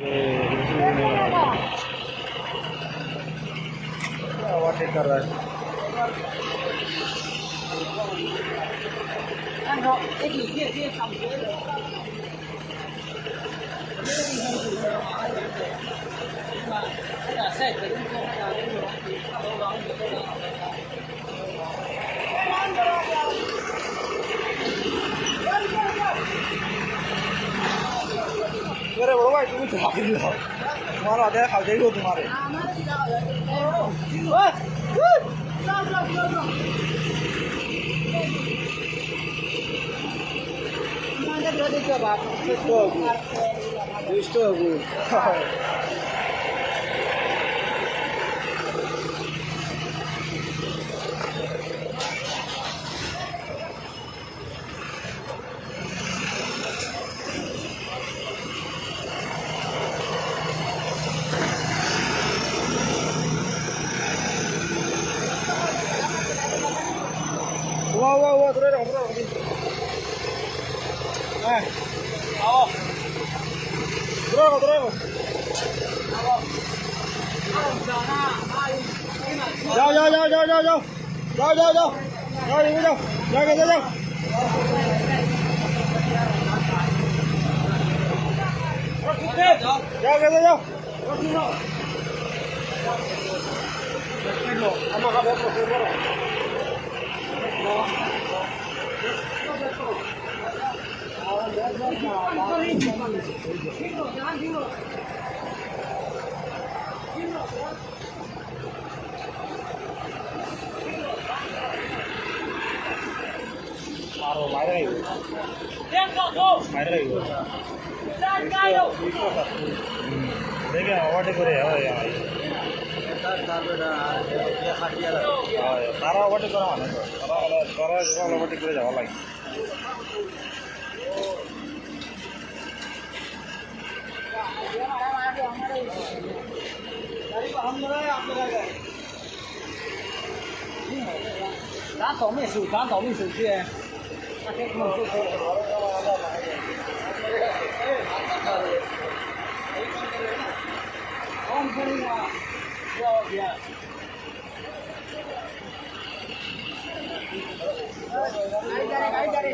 Overtake कर रहा है। अरे बड़ो भाई তুমি থাকি দাও, তোমার হাতে খাওয়াই গো তোমারে। দুষ্ট। ওয়া ওয়া ওয়া, ধরে রাখো, ধরে রাখো। হ্যাঁ, আও, ধরে রাখো, ধরে রাখো। যাও যাও যাও যাও যাও যাও যাও যাও যাও যাও যাও যাও যাও যাও যাও যাও যাও। আরো বাইরে বাইরে দেখে ওভারটেক করে। তারা ওভারটেক করা মানে তারা তারা ওভারটেক করে যাওয়া লাগে। 咱倒没手，咱倒没手去。গাড়ি গাড়ি গাড়ি।